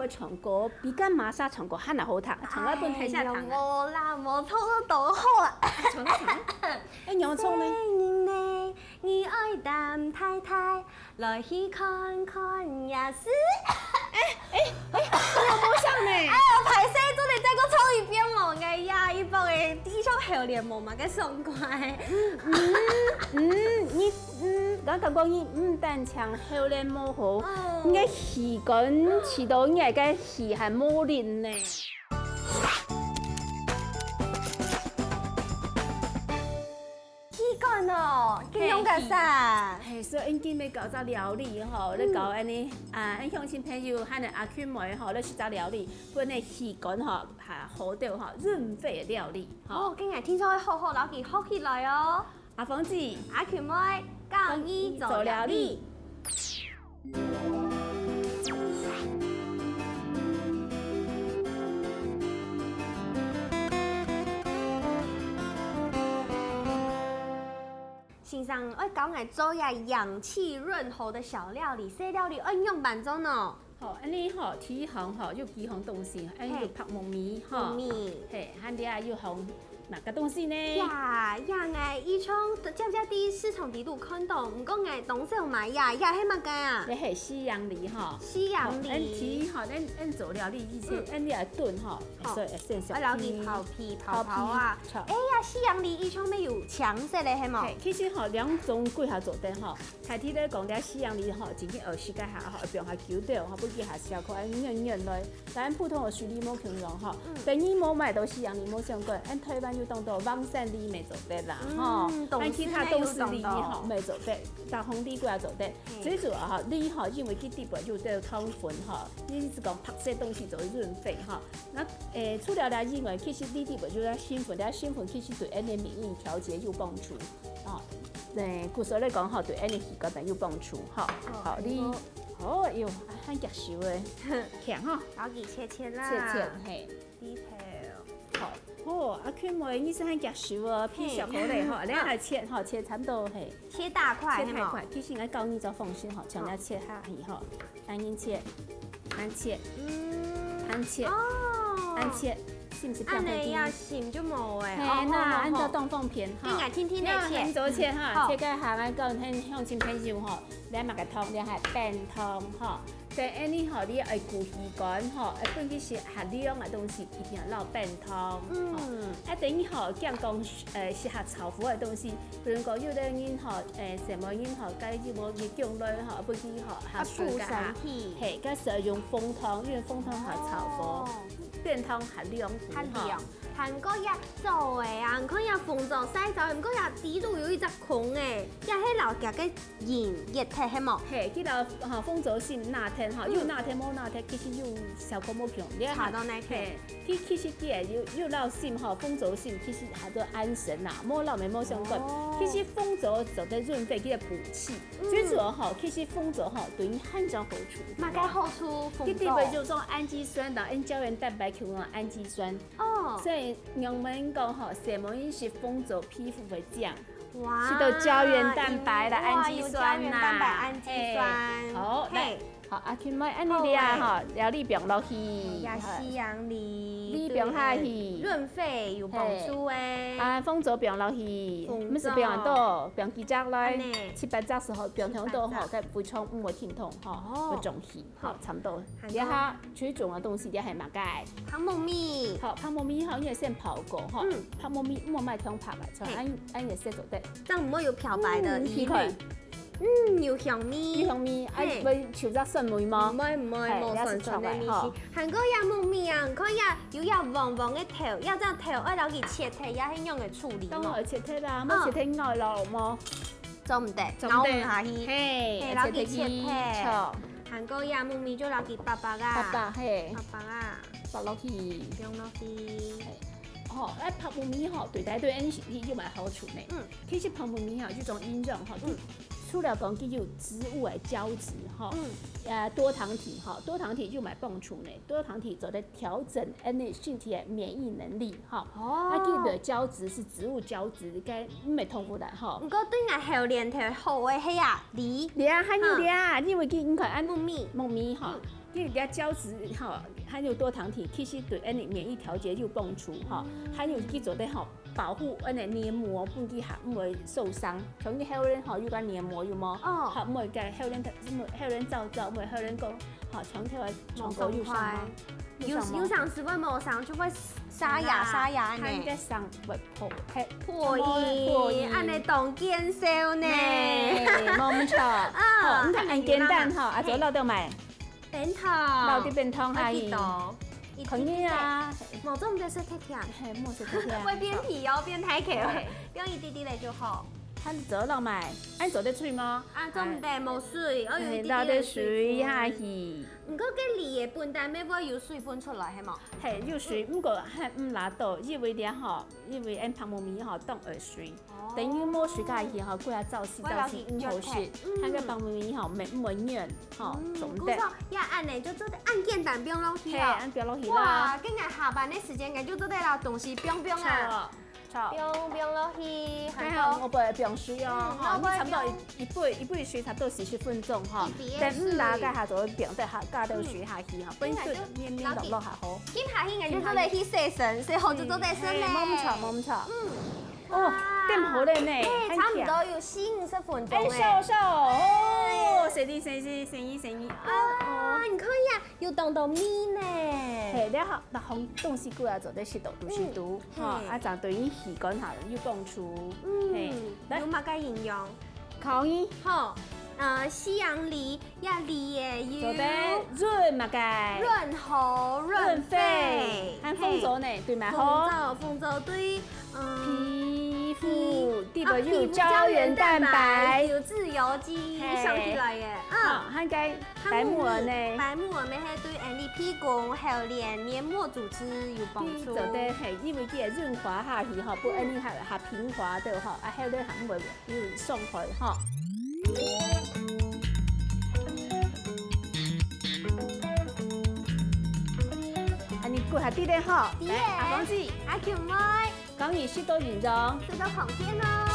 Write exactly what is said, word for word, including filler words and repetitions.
唱歌，比干瑪莎唱歌還較好聽，唱來分大家聽啊。哎喲，無啦，無唱到多好啊。唱啊唱啊，哎，仰唱呢？細人呢，你愛擔太太，來去看看夜市。哎哎哎，你有無像呢？哎呀，歹勢，做得再過唱一遍無？哎呀，一般个，一首好練無嘛，該爽快。嗯嗯，你嗯，剛剛講你毋單淨好練無好，哦，你个氣管使到你个氣還無靈呢。氣管哦，緊用个啥？嘿，所以今日教隻料理吼，來教恁呢啊，恁鄉親朋友，還有阿Q妹吼，來食隻料理，分你氣管吼，還好到吼，潤肺个料理吼。哦，今日聽說會好好，摎佢學起來哦。阿芳姊，阿Q妹，教你做料理。 先生，愛教𠊎做這養氣潤喉的小料理，這料理愛仰般做呢？好，恁呢吼，第一項吼，有幾項東西，恁呢有白木耳吼，木耳，嘿，還有啊，有項麼个東西呢？呀呀，𠊎以前正正在市場底肚看到，毋過𠊎當少買呀，呀，係麼个啊？這係西洋梨吼。西洋梨。好，恁第一吼，恁恁做料理以前，嗯，恁你愛燉吼，好，所以先先愛摎佢刨皮，刨刨啊。刨皮，好。哎呀，西洋梨以前乜有青色个，係無？嘿，其實吼，兩種歸下做得吼。大體來講，這西洋梨吼，真正愛洗該下吼，愛放下久兜吼，不然佢下小可愛軟軟來。 但普通个水梨無共樣吼，嗯，等於無買到西洋梨無相干，恁台灣有當多黃山梨乜做得啦，嗯，吼，但其他都市梨吼乜做得，大紅梨過也做得。嘿，最主要吼，梨吼，因為佢底背有兜糖分吼，你係講白色東西做潤肺吼。那，誒，除了這以外，其實梨底背有兜成分，這成分其實對恁呢免疫調節有幫助，哦，誒，故所來講吼，對恁呢氣管病有幫助吼。好，好，梨。 哦喲，還夾手誒，強吼。摎佢切切啦。切切，嘿。豬頭。好，哦，阿Q妹，你係還夾手哦，皮小口嘞吼，嘿，你還切吼，切差不多嘿。切大塊，切大塊，係無？其實𠊎教你一種方式吼，像恁樣切下去吼，恁樣切，恁切，嗯，恁切，哦，恁切，是毋是？恁樣呀，心就無誒。嘿，哦，那恁樣當方便哈。好好好，你來聽聽來切。很多切哈，好，切開下來，教恁鄉親朋友吼。 你麼个湯，你係冰湯吼。等恁呢吼，你愛顧氣管吼，愛分佢食較涼个東西，一定愛落冰湯。嗯，啊，等於吼，講講，呃，食較燥乎个東西，比如講有兜人吼，呃，細妹人吼，該有無月經來吼，分佢吼，啊，補身體。嘿，該時候用紅湯，因為紅湯較燥乎，冰湯較涼乎吼。較涼。還過也燥个啊，你看也紅燥曬燥，毋過也底肚有一隻孔誒，也係老家个 人熱忒係無？嘿，佢摎吼紅棗心拿忒吼，有拿忒無拿忒，其實有效果無共樣。差到哪去？嘿，佢其實佢也有有摎心吼，紅棗心其實還做安神啦，無摎乜無相干。其實紅棗做得潤肺，佢个補氣。最主要吼，其實紅棗吼對你還有好處。麼个好處？紅棗？佢特別有種氨基酸，摎恁膠原蛋白共樣个氨基酸。哦，所以人們講吼，細妹人食紅棗皮膚會靚。 哇，食到膠原蛋白啦，哇，氨基酸啦，有膠原蛋白、氨基酸。嘿，好，來，好，阿Q妹，恁呢你啊，好誒，吼，料理放落去，呀，西洋梨，梨放下去，對，潤肺有幫助誒。啊，紅棗放落去，紅棗。毋使放恁多，放幾隻來，恁呢。七八隻時候，放忒多吼，七八隻。該胃腸毋會停動吼，哦。會脹氣。 好，差不多。還有？這下最重要个東西，這係麼个？白木耳。好，白木耳吼，你愛先刨過吼。嗯。白木耳毋好買忒白个，像嘿。恁恁个色做得。這樣毋會有漂白的疑慮。嗯，你看。嗯，有香味。有香味，啊，嘿。會臭隻酸味無？毋會，毋會，嘿，無酸酸个味緒。這係臭个吼。還過這木耳啊，你看這有這黃黃个頭，這隻頭愛摎佢切忒，這係仰般个處理無？當然愛切忒啦，嗯。莫切忒咬落無？ 做毋得，做毋得。咬毋下去。嘿，嘿，摎佢切忒。切忒去，著。還過這木耳就摎佢剝剝啊。剝剝，嘿。剝剝啊。剝落去。放落去。嘿。吼，該白木耳吼，對大家對人身體有麼个好處呢？嗯。其實白木耳吼，這種營養吼，嗯。除了講佢有植物个膠質吼，嗯。呃，多醣體吼，多醣體有麼个幫助呢？多醣體做得調整人个身體个免疫能力吼。哦。啊，佢个膠質係植物膠質，該毋會痛苦个吼。毋過對𠊎喉嗹頭好个係啊，梨。梨啊，還有梨啊，嗯。因為佢你看恁木耳。木耳吼。嗯。因為這膠質吼，含有多醣體，其實對𫣆俚免疫調節有幫助吼，還有佢做得吼保護𫣆俚黏膜，分佢較毋會受傷。像你喉嗹吼，有個黏膜有無？哦。好，毋會該喉嗹，毋會喉嗹燥燥，毋會喉嗹講，吼，長條个長過有傷嗎？有，有傷時會無傷，就會沙啞沙啞呢。還該傷會破，嘿，破音，破音。恁呢當見笑呢。嘿，無毋著。啊，好，你看恁簡單吼，啊，做得落到無？ 冰糖。落去冰糖下去。愛幾多？一滴滴仔。可以啊。無做毋得食忒甜。嘿，莫食忒甜。會變皮哦，變大口。對。放一滴滴仔就好。佢做落來，恁做得碎嗎？啊，做毋得，無水，愛有一滴滴仔水分。嘿，落點水下去。毋過該梨仔本底乜會有水分出來，係無？嘿，有水，毋過還毋罅多，因為這吼，因為𫣆白木耳吼，當愛水。 等於無水下去吼，過下燥死燥死，毋好食。嗯。還有白木耳吼，毋會，毋會軟吼，嗯，做毋得。故所愛恁呢，就做得恁簡單放落去哦。嘿，恁放落去啦。哇，今日下班个時間，𠊎就做得摎東西放放啊。著，著。放放落去，還好。該下我會放水哦，嗯，吼，你差不多一，一杯，一杯水差不多四十分鐘吼。一杯个水。等毋罅該下就會放，再下加點水下去吼，嗯。分佢綿綿落落下好。今下去，𠊎就做得去洗身，洗好就做得食咧。嘿，無毋著，無毋著。嗯。 哦，哇，點好了呢，嘿，還強。差不多有四五十分鐘欸。哎，笑笑，哦，生意，生意，生意，生意，啊，哦。你看呀，有當多味呢。嘿，你好，那紅東西過來做得食到，都食到，嗯，吼，嘿。啊，正對你氣管下有幫助。嗯，嘿，來。有麼个營養？考你。好，呃，西洋梨 這梨仔有做得潤麼个？潤喉、潤肺。潤肺。還紅棗呢，嘿。對嗎？紅棗，紅棗對，嗯，皮膚，皮，裡背有膠原蛋白。啊，皮膚膠原蛋白，有自由基，嘿。想起來耶。嗯。好，還有該白木耳呢？還有白木耳乜係對𫣆俚鼻公、喉嗹、黏膜組織有幫助。對，做得，嘿，因為佢个潤滑下去吼，分𫣆俚較，較平滑个吼，啊，喉嗹還毋會 有傷害吼。恁呢過下知咧吼。知咧。來，阿芳姊。阿Q妹。講你食到營養。食到康健哦。